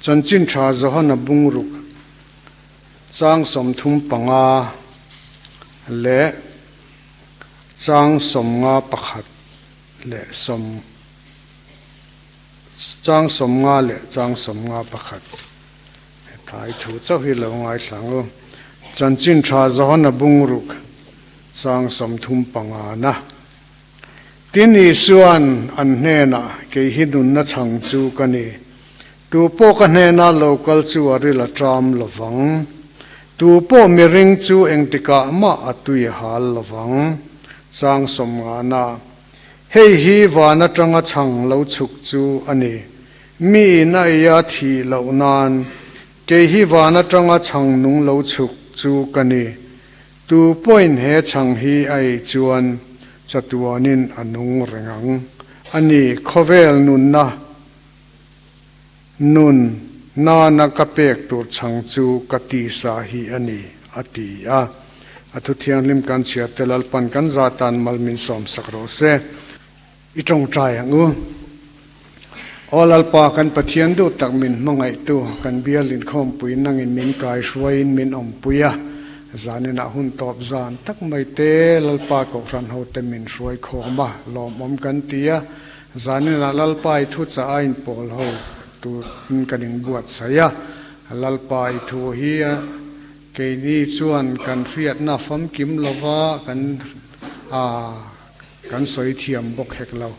Chanchin Tha Johana bungruk chang 35 leh chang 51 leh sawm chang 50 leh chang 51. Hetlai thu chauh hi lo ngaithla ang u. Chanchin Tha Johana bungruk chang 35 na. Tin Isua'n an hnenah, Kei hi nunna chhang chu ka ni. Tu pawh ka hnena lo kal chu a ril a ṭam lo vang. Tu pawh miring chu engtikah mah a tui a hal lo vang. Chang 50na, Hei hi van aṭanga chhang lo chhuk chu a ni. Mi in a ei a thih loh nan, kei hi van aṭanga chhang nung lo chhuk chu ka ni. Tu pawhin he chhang hi a ei chuan chatuanin a nung reng ang. A ni, khawvel nunna nun nana ka pek tur chhang chu ka tisa hi a ni, a ti a. A thu thianghlim kan chhiar te Lalpan kan za tan mal min sawmsak rawh se. I tawngtai ang u. Aw Lalpa, kan Pathian duh tak min hmangaihtu, kan bial inkhawmpui nangin min kaihruaiin min awmpui a, zaninah hun tawp zan tak mai te Lalpa Kohhran hote min hruai khawm a, lawmawm kan ti a, zaninah Lalpa i thuchah a inpawl ho turin kan inbuatsaih a, Lalpa i thu hi keini chuan kan hriatna famkim lova kan Kan sawi thiam bawk hek lo.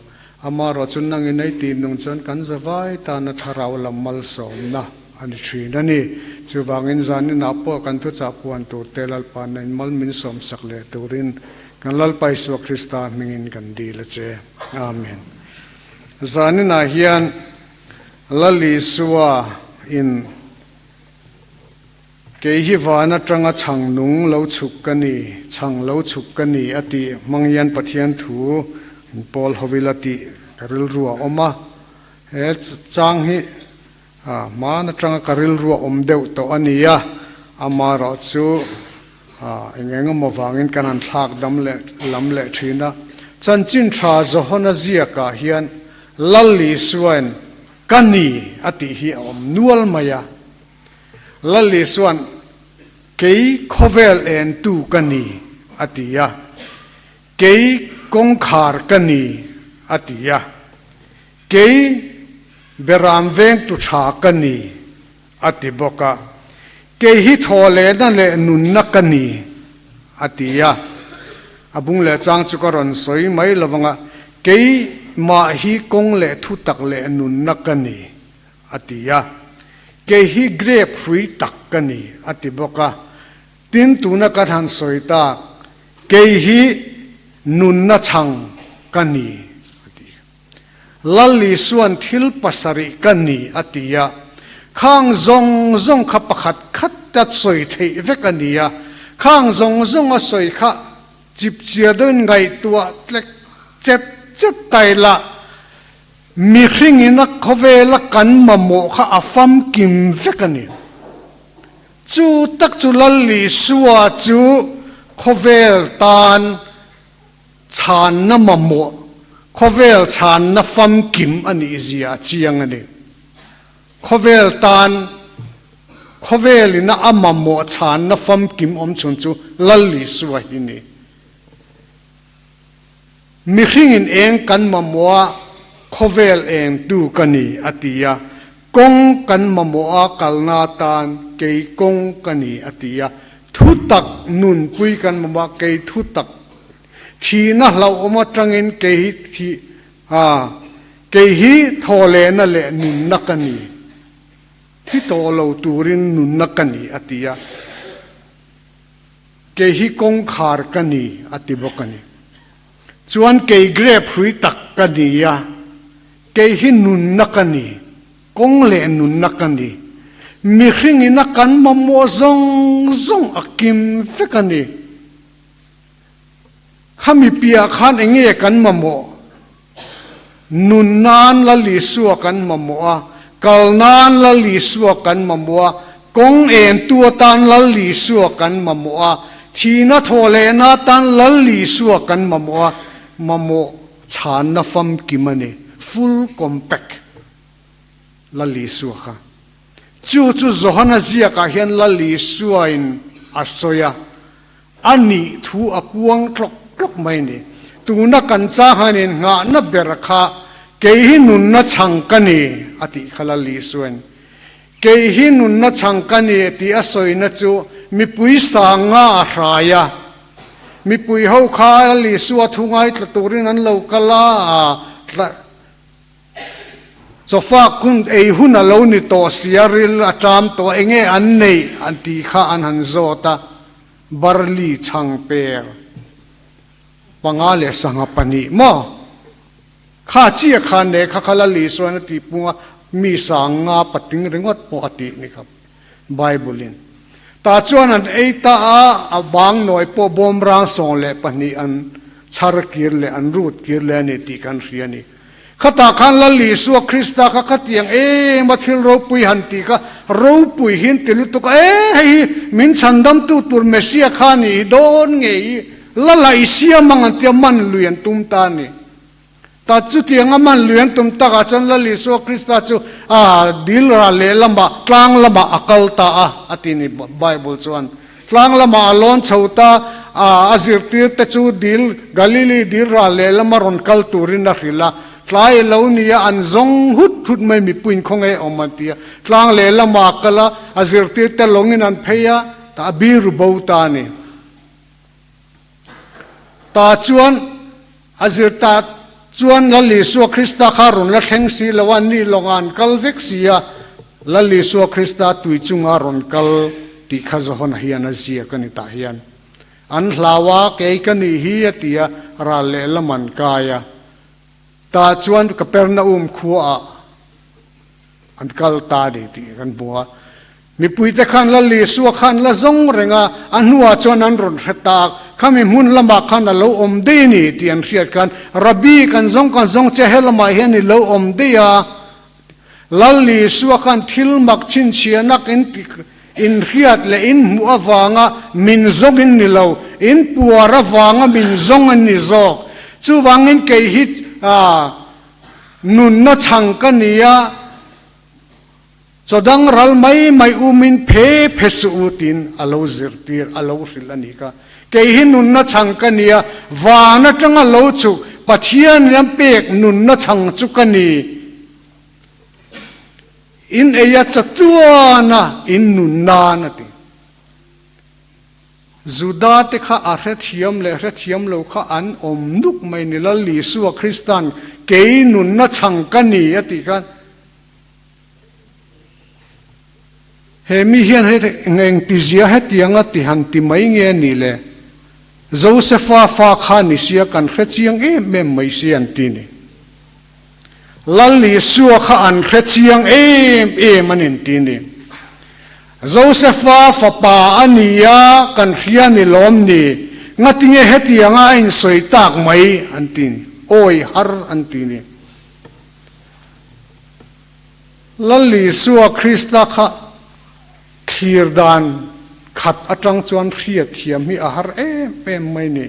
Amaherawh chu nangin ei tih nung chuan kan zavai tana thlarau lam malsawmna a ni thin a ni. Chuvangin zaninah pawh kan thuchah puan tur te Lalpa nain mal min sawmsak leh turin kan Lalpa Isua Krista hmingin kan dil a che. Amen. Zaninah hian Lal Isua in. Kei hi van atanga chhang nung lo chhuk ka ni, chhang lo chhuk ka ni a tih hmang hian Pathian thu in pawl hovil a tih ka rilru a awm a. He chang hi hman atanga ka rilru a awm deuh tawh a ni a, amaherawh chu eng eng emaw vangin kan han thlak dam leh lam leh thin a. Chanchin tha Johana ziakah hian Lal Isuain ka ni a tih hi a awm nual mai a. Lal Isua'n, Kei khawvel entu ka ni, a ti a. Kei kawngkhar ka ni, a ti a. Kei beram vengtu tha ka ni, a ti bawk a. Kei hi thawhlehna leh nunna ka ni, a ti a. A bung leh chang chu ka rawn sawi mai lovang a, Keimah hi kawng leh thutak leh nunna ka ni, a ti a. Kei hi grape hrui tak ka ni, a ti bawk a. Tin, tuna ka han sawi tak, kei hi nunna chhang ka ni, a ti. Lal Isua'n thil pasarih ka ni, a ti a. Khang zawng zawng kha pakhat khat a sawi theih vek a ni a. Khang zawng zawng a sawi kha chipchia deuhin ngaihtuah tlek chet chet ta ila, Mihringin a khawvela kan mamawh kha a famkim vek a ni. Chu tak chu Lal Isua chu khawvel tan chhanna mamawh, khawvel chhanna famkim a nih zia a chiang a ni. Khawvel tan khawvelin a mamawh chhanna famkim awm chhun chu Lal Isua hi ni. Mihringin eng kan mamawh a, khawvel engtu ka ni, a ti a. Kawng kan mamawh a, kalna atan kei kawng ka ni, a ti a. Thutak nunpui kan mamawh a, kei thutak thihna hlauhawm atangin kei hi thih a, kei hi thawhlehna leh nunna ka ni, thi tawh lo turin nunna ka ni, a ti a. Kei hi kawngkhar ka ni, a ti bawk a ni. Chuan kei grape hrui tak ka ni a, kei hi nunna ka ni, kawng leh nunna ka ni. Mihringin a kan mamawh zawng zawng a kim vek a ni. Khami piah khan eng nge kan mamawh? Nun nan Lal Isua kan mamawh a, kal nan Lal Isua kan mamawh a, kawng entu atan Lal Isua kan mamawh a, thihna thawh lehna atan Lal Isua kan mamawh a, mamawh chhanna famkim a ni, full compact Lal Isua kha. Chu chu Johana ziakah hian Lal Isuain a sawi a, a nih thu a puang tlawk tlawk mai ni. Tuna kan changhanin nghahna ber kha kei hi nunna chhang ka ni a tih kha Lal Isuain. Kei hi nunna chhang ka ni tih a sawina chu mipui sanga a hrai a. Mipui ho kha Lal Isua thu ngaithla turin an lo kal a, Chawfak hun ei hun a lo ni tawh sia, ril a ṭam tawh, enge an neih an tih kha an han zawt a, barley chhang per panga leh sangha pahnih maw? Kha chiah khan leh kha kha Lal Isuan a tih pung a, mi sanga patling ringawt pawh a tih ni kha Bible in. Tah chuan an ei ta a, a bang nawi pawh bawmrang 12 an chhar kir leh an rut kir leh a ni tih kan hria a ni. Khatah khan Lal Isua Krista kha khatiang em a thil ropui han tih kha ropui hi an ti lutuk a, e hei hi min chhandamtu tur Messiah kha nih hi dawn ngei hi Lala i siam ang an tia man lui an tum ta a ni. Ta chutiang a man lui an tum takah chuan Lal Isua Krista chu a dil ral lehlamah tlang lamah a kal ta a a ti ni Bible chuan. Tlang lamah a lawn chho ta a, a zirtirte chu dil, Galili dil ral lehlam a rawn kal turin a hrilh a. Tlai lo nia an zawng hut hut mai mipuiin khawnge awm an ti a. Tlang lehlamah a kal a, a zirtirte lawngin an phei a, tah a biru bo ta a ni. Ta chuan a zir ta chuan Lal Isua Krista kha rawn la thleng si lo a, ni lawngah an kal vek si a, Lal Isua Krista tui chunga rawn kal tih kha Johana hian a ziak a ni tah hian. An hlau a, kei ka nih hi a ti a, ral lehlam an kai a. Tah chuan Kapernaum khuaah an kal ta a ni tih kan hmu a. Mipuite khan Lal Isua khan la zawng reng a, a hnuah chuan an rawn hre tak. Khami hmun lamah khan a lo awm daih a ni tih an hriat khan, Rabbi, kan zawng kan zawng che, he lamah hian i lo awm daih a. Lal Isua khan thil mak chhinchhiahnak in in hriat leh in hmuh avanga min zawng in ni lo, in puar avanga min zawng an ni zawk. Chuvangin kei hi nunna chhang ka ni a, Chaw dang ral mai mai umin phe phe suh u tiin a lo zirtir, a lo hrilh a nih kha. Kei hi nunna chhang ka ni a, van atanga lo chuk Pathian in an pek nunna chhang chu ka ni. In ei a chatuana in nun nan a ti. Juda te kha a hrethiam leh hrethiam lo kha an awm nuk mai ni. Lal Isua Kristan kei nunna chhang ka ni a tih khan He mi hian hei engtizia hetianga ti han ti mai nge nih le? Josefa fa kha ni sia kan hre chiang em em mai si an ti ni. Lal Isua kha an hre chiang em em an inti ni. Josefa fapa a ni a, kan hria ni lawm ni. Ngatinge hetianga a insawi tak mai an ti ni. Awi har an ti ni. Lal Isua Krista kha thlir dan khat atang chuan hriat thiam hi a har em em mai ni.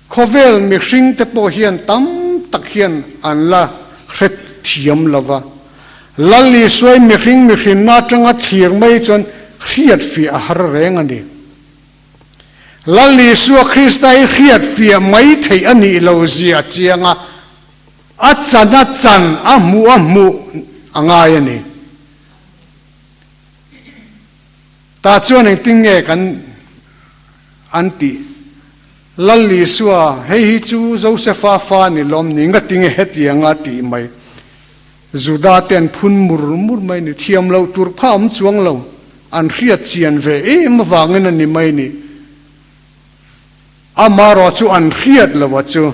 Khawvel mihring te pawh hian tam tak hian an la hre thiam lo va. Lal Isuai mihring mihrinna atanga thlir mai chuan hriat fiah a har reng a ni. Lal Isua Krista hi hriat fiah mai theih a nih lo zia a chiang a. A chan a chan, a hmuh a hmuh a ngai a ni. Tah chuan engtin nge kan an tih? Lal Isua, hei hi chu Josefa fa ni lawm ni, ngatinge hetianga tih mai. Juda te an phun mur mur mai ni, thiam loh tur kha awm chuang lo, an hriat chian ve em avangin a ni mai ni. Amarawh chu an hriat lo a chu.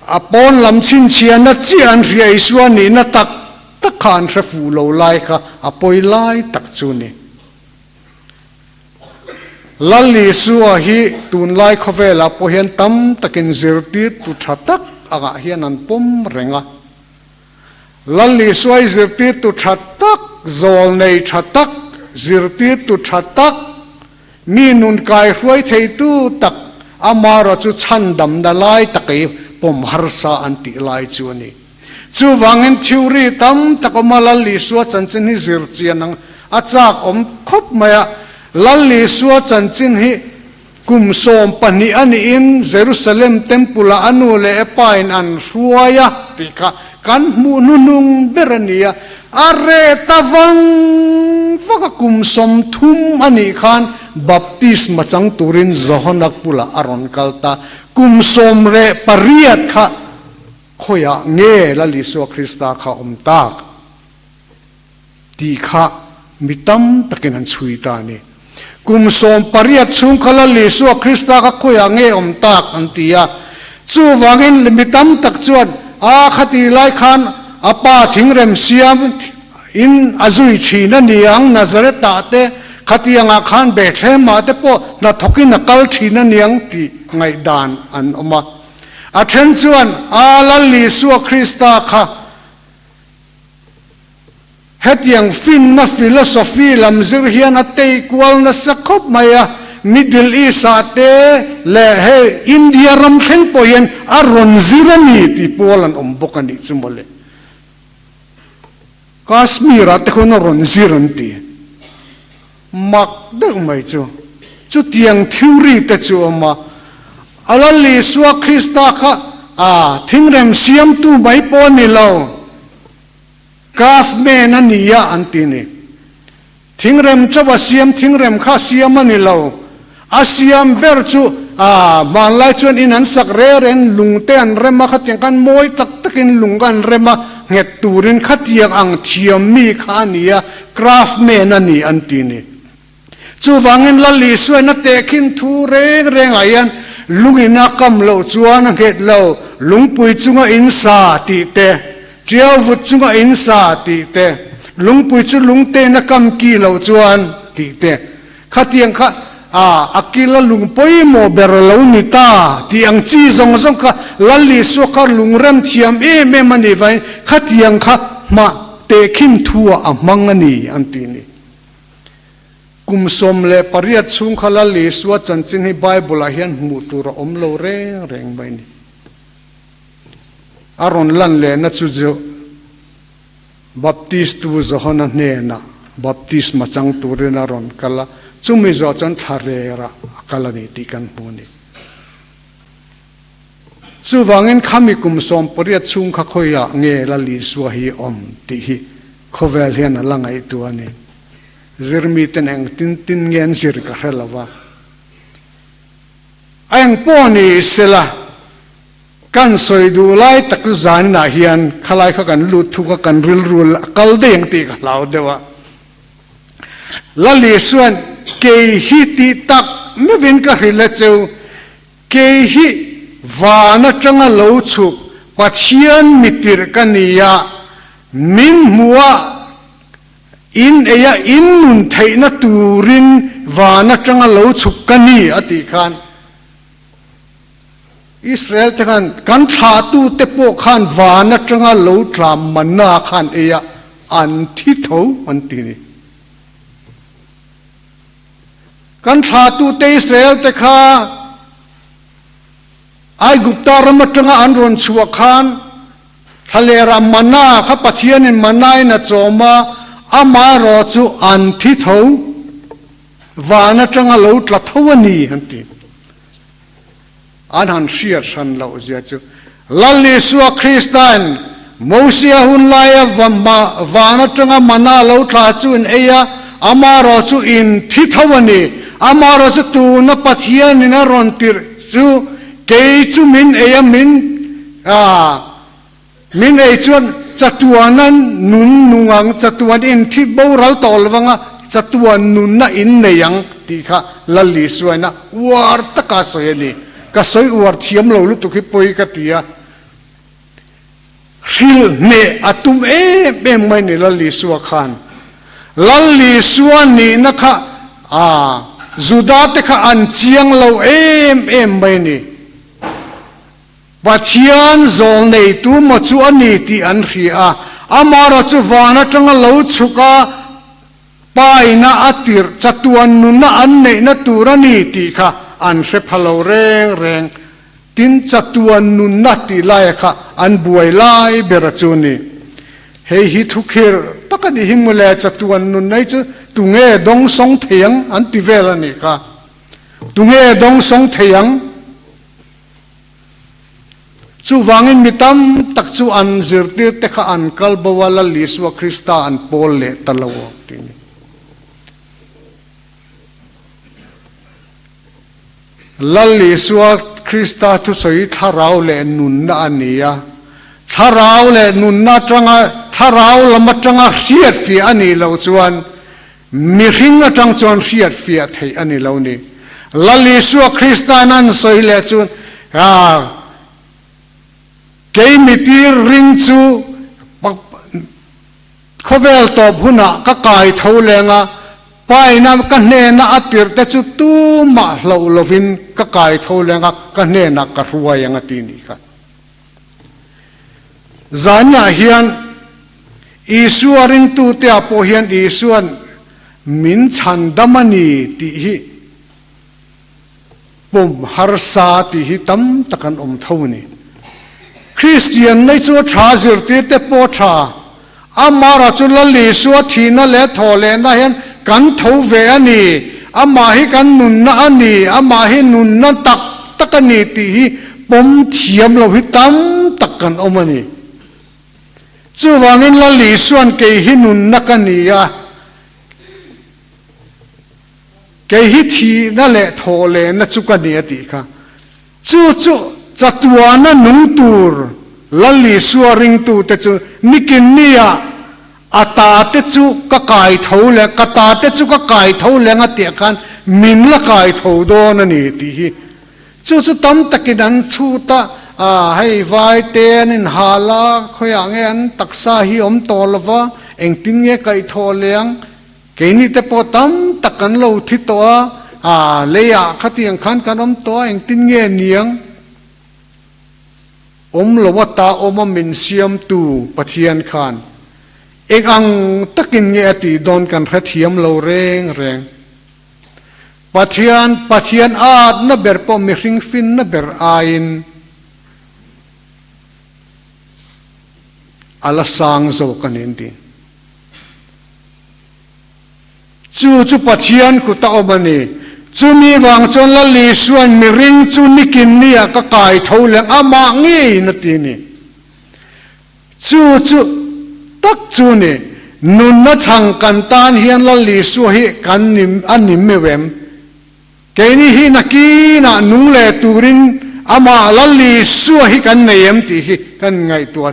A pawn lam chhinchhiahna chiah an hria Isua nihna tak tak kha an hre fuh lo lai kha a pawi lai tak chu ni. Lal Isua hi tunlai khawvelah pawh hian tam takin zirtirtu tha tak angah hian an pawm reng a. Lal Isua hi zirtirtu tha tak, zawlnei tha tak, zirtirtu tha tak, Mi nun kaihruai theitu tak amarawh chu chhandamna lai tak ei pawm harsa an tih lai chu a ni. Chuvangin theory tam tak awm a, Lal Isua chanchin hi zir chian ang a chak awm khawp mai a. Lal Isua chanchin hi kum 12 a niin Jerusalem Temple ah a nu leh a pa in an hruai a tih kha kan hmuh hnuhnung ber a ni a. A reh ta vang vak a, kum 30 a nih khan baptisma chang turin Johana bulah a rawn kal ta. Kum 18 kha khawiah nge Lal Isua Krista kha awm tak tih kha mi tam takin an chhui ta a ni. Kum 18 chhung kha Lal Isua Krista kha khawiah nge awm tak an ti a. Chuvangin mi tam tak chuan a khati lai khan a pa thingrem siam in a zui thin a ni ang, Nazareth-ah te khatiangah khan Bethlehem-ah te pawh hnathawkin a kal thin a ni ang tih ngaihdan an awm a. A then chuan, A Lal Isua Krista kha hetiang finna philosophy lam zir hian a tei kual nasa khawp mai a, Middle East-ah te leh hei India ram thleng pawh hian a rawn zir a ni tih pawl an awm bawk a nih chu mawle. Kashmir-ah te khawn a rawn zir an ti. Mak deuh mai chu chutiang theory te chu awm a, a Lal Isua Krista kha a thingrem siamtu mai pawh a ni lo, craftsman a ni a an ti ni. Thingrem chauh a siam, thingrem kha siam a ni lo. A siam ber chu a hmanlai chuan in an sak reng reng, lung te an rem a, khatiang khan mawi tak takin lung an rem a, nghet turin khatiang ang thiam mi kha a ni a, craftsman a ni an ti ni. Chuvangin Lal Isuain a tehkhin thu reng rengah hian lungin a kam loh chuan a nghet lo, lungpui chunga in sa tih te, tiau vut chunga in sa tih te, lungpui chu lungtein a kam ki loh chuan tih te. Khatiang kha a a kila lung pawimawh ber a lo ni ta tih ang chi zawng zawng kha Lal Isua kha lungrem thiam em em a nih vangin khatiang kha hmah tehkhin thu ah a hmang a ni an ti ni. Kum 18 chhung kha Lal Isua chanchin hi Bible ah hian hmuh tur a awm lo reng reng mai ni. A rawn lan lehna chu Baptist tu Johana hnenah baptisma chang turin a rawn kal a, chumi zawh chuan thla rerah a kal a ni tih kan hmu a ni. Chuvangin khami kum 18 chhung kha khawiah nge Lal Isua hi awm tih hi khawvel hian a la ngaihtuah a ni. Zirmiten engtin tin nge an zir ka hre lo va. A engpawh ni sela. Kan sawi duh lai tak chu zaninah hian khalai kha kan lut thuk a, kan rilru a kal daih ang tih ka hlau deuh a. Lal Isua'n kei hi tih tak meuhin ka hrilh a cheu, kei hi van atanga lo chhuk Pathian mitirh ka ni a, min hmuh a, in ei a, in nun theihna turin van atanga lo chhuk ka ni a tih khan, Israel te khan kan thlahtute pawh khan van atanga lo tla manna khan ei a, an thi tho an ti ni. Kan thlahtute Israel te kha Aigupta ram atanga an rawn chhuah khan thlalerah manna kha Pathianin manna in a chawm a, amaherawh chu an thi tho, van atanga lo tla tho a ni an ti. An han hriat hran loh zia chu Lal Isua Krista'n Mosia hun laia van atanga mana lo thla chu in ei a, amaherawh chu in thi tho a ni. Amaherawh chu tuna Pathianin a rawn tirh chu kei chu min ei a, min min ei chuan chatuanan nun nung ang, chatuan in thi boral tawh lo vang a, chatuan nunna in nei ang tih kha Lal Isuain a uar taka sawi a ni. Ka sawi uar thiam lo lutuk hi pawi ka ti a, hrilh hneh a tum em em mai ni Lal Isua khan. Lal Isua nihna kha a Juda te kha an chiang lo em em mai ni. Pathian zawl neitu maw chu a ni tih an hria a, amaherawh chu van atanga lo chhuk a, paina a tirh chatuan nuna an neihna tur a ni tih kha an hre pha lo reng reng. Tin, chatuan nunna tih laia kha an buai lai ber a chu ni. Hei hi thukhir tak a nih hi mawle, chatuan nunna hi chu tunge dawngsawng thei ang an ti vel a nih kha. Tunge dawngsawng thei ang? Chuvangin mi tam tak chu an zirtir te kha an kal bo a, Lal Isua Krista an pawl leh ta lo tih a ni. Lal Isua Krista thusawi thlarau leh nunna a ni a, thlarau leh nunna atanga thlarau lam atanga hriatfiah a nih loh chuan Mihring atang chuan hriat fiah theih a ni lo ni. Lal Isua Krista'n an sawi leh chu, Kei mitir ring chu khawvel tawp hunah ka kai tho leng a, paina ka hnena a tirh te chu tumah hloh lovin ka kai tho leng a, ka hnenah ka hruai ang a ti nih kha. Zanah hian Isua ringtute-ah pawh hian Isua'n min chhan dam a ni tih hi pawm harsa tih hi tam tak an awm tho a ni. Kristian nei chu a tha, zirtirte pawh a tha. Amara chu Lal Isua thihna leh thawhlehna hian kan tho ve a ni, amah hi kan nunna a ni, amah hi nunna tak tak a ni tih hi pawm thiam lo hi tam tak kan awm a ni. Chuvangin Lal Isua'n kei hi nunna ka ni a, kei hi thihna leh thawhlehna chu ka ni a tih kha. Chu chu chatuana nung tur Lal Isua ringtute chu nikin nia a ta te chu ka kai tho leh ka ta te chu ka kai tho leng a tih khan min la kai tho dawn a ni tih hi Chu chu tam takin an chhut a, a hei vai te an inhal a, khawiah nge an taksa hi awm tawh lo va, engtin nge kaihthawh leh ang? Keini te pawh tam tak kan lo thi tawh a, a leiah khatiang khan kan awm tawh a, engtin nge niang? Awm lo ata awm a min siamtu Pathian khan eng ang takin nge a tih dawn kan hrethiam lo reng reng. Pathian, Pathian atna ber pawh mihring finna ber aiin a la sang zawk a ni an ti. Chu chu Pathian kut a awm a ni. Chumi vang chuan Lal Isuain mihring chu nikin nia ka kai tho leng amah ngeiin a ti a ni. Chu chu tak chu ni, nunna chhang kan tan hian Lal Isua hi kan ni a ni meuh em? Keini hi nakinah nung leh turin amah Lal Isua hi kan nei em tih hi kan ngaihtuah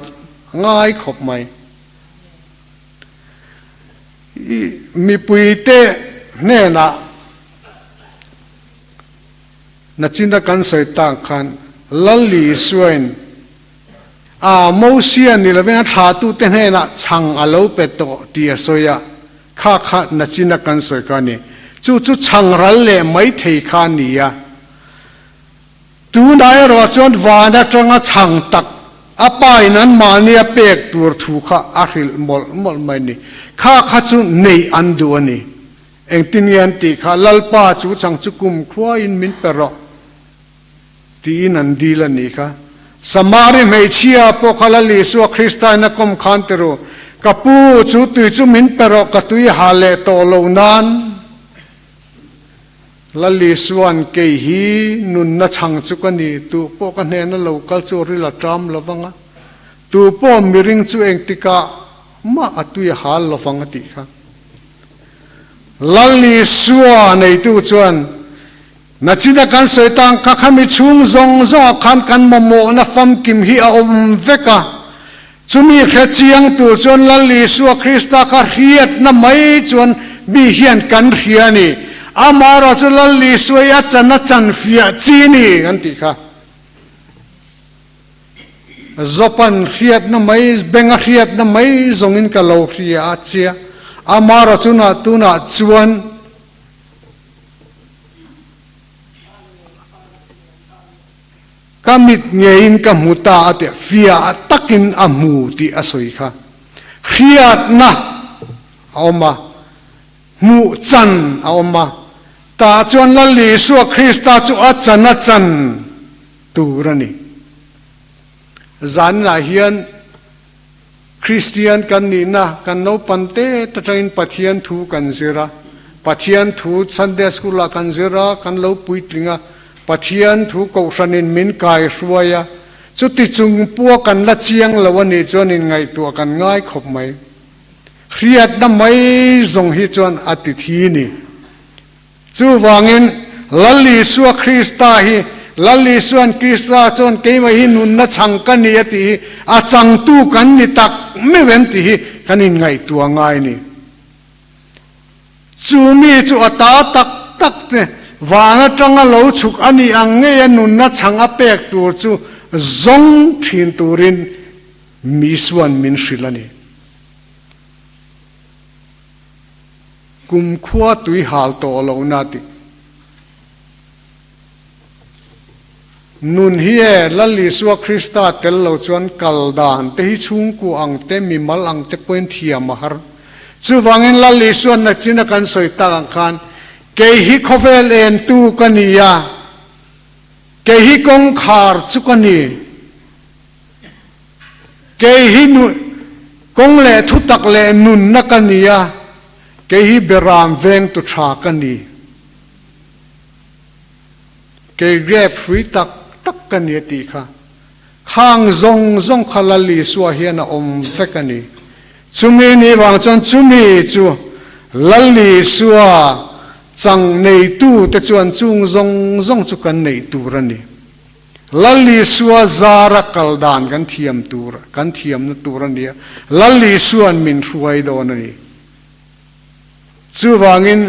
ngai khawp mai. Mipuite hnenah nachina kan sawi tak khan Lal Isuain A, Mosia ni lovin a thlahtute hnenah chhang a lo pe tawh tih a sawi a, kha kha nachina kan sawi kha a ni. Chu chu chhang ral leh mai thei kha a ni a. Tunah erawh chuan van atanga chhang tak a pain anmahni a pek tur thu kha a hrilh mawlh mawlh mai a ni. Kha kha chu neih an duh a ni. Engtin nge an tih kha, Lalpa chu chhang chu kumkhuain min pe rawh. Tiin an dil a nih kha. Samari hmeichhia pawh kha Lal Isua Krista in a kawm khan ti ru, Ka pu, chu tui chu min pe rawh, ka tui ha leh tawh lo nan. Lal Isua'n kei hi nunna chhang chu ka ni, tu pawh ka hnena lo kal chu ril a ṭam lo vang a, tu pawh miring chu engtikah mah a tui a hal lo vang a tih kha. Lal Isua neitu chuan Nachina kan sawi tang kha khami chhung zawng zawngah khan kan mamawhna famkim hi a awm vek a. Chumi hre chiang tur chuan Lal Isua Krista kha hriatna mai chuan mi hian kan hria a ni. Amaherawh chu Lal Isua hi a chan a chan fiah chi ni kan tih kha. Zopan hriatna mai, benga hriatna mai zawngin ka lo hria a chia. Amaherawh chu tunah chuan Ka mit ngeiin ka hmu ta a tih fiah takin a hmu tih a sawi kha. Hriatna a awm a, hmuh chan a awm a. Tah chuan Lal Isua Krista chu a chan a chan. tur a ni. Zaninah hian Kristian kan nihna kan naupan te atangin Pathian thu kan zir a, Pathian thu Sunday School ah kan zir a, kan lo puitling a, Pathian thu kohhranin min kai hruai a, chuti chung pawh kan la chiang lo a nih chuan inngaihtuah kan ngai khawp mai. Hriatna mai zawng hi chuan a ti thi ni. Chuvangin, Lal Isua Krista hi, Lal Isua'n Krista chuan keimah hi nunna chhang ka ni a tih hi a changtu kan ni tak meuh em tih hi kan inngaihtuah ngai ni. Chu mi chu a ta tak tak te van atanga lo chhuk a nih ang ngei a nunna chhang a pek tur chu zawng thin turin mi Isua'n min hrilh a ni. Kumkhua tui hal tawh lohna tih nun hi e Lal Isua Krista tel lo chuan kal dan te hi chhungkua ang te mimal ang te pawhin thiam a har. Chuvangin Lal Isuan nachin a kan sawi tak ang khan kei hi khawvel entu ka ni a, kei hi kawngkhar chu ka ni. Kei hi kawng leh thutak leh nunna ka ni a, kei hi beram vengtu tha ka ni. Kei grep hrui tak tak ka ni a tih kha. Khang zawng zawng kha Lal Isua hian a awm vek a ni. Chumi ni vang chuan chumi chu Lal Isua chang neitute chuan chung zawng zawng chu kan neih tur a ni. Lal Isua zara kal dan kan thiam tur, kan thiamna tur a nia. Lal Isua'n min hruai dawn a ni. Chuvangin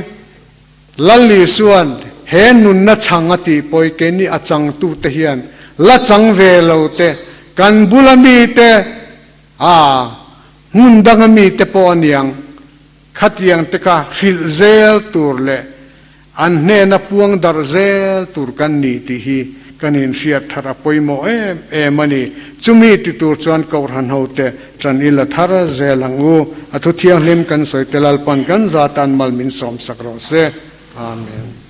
Lal Isua'n he nunna chhang a tih pawh hi keini a changtute hian la chang ve lo te, kan bula mite, a hmun danga mite pawh a niang, khatiang te kha hrilh zel tur leh An hnena puang darh zel tur kan ni tih hi kan inhriat thar a pawimawh em em a ni. Chumi ti tur chuan Kohhran hote ṭan i la thar zel ang u. A thu thianghlim kan sawi te Lalpan kan zatan mal min sawmsak rawh se. Amen.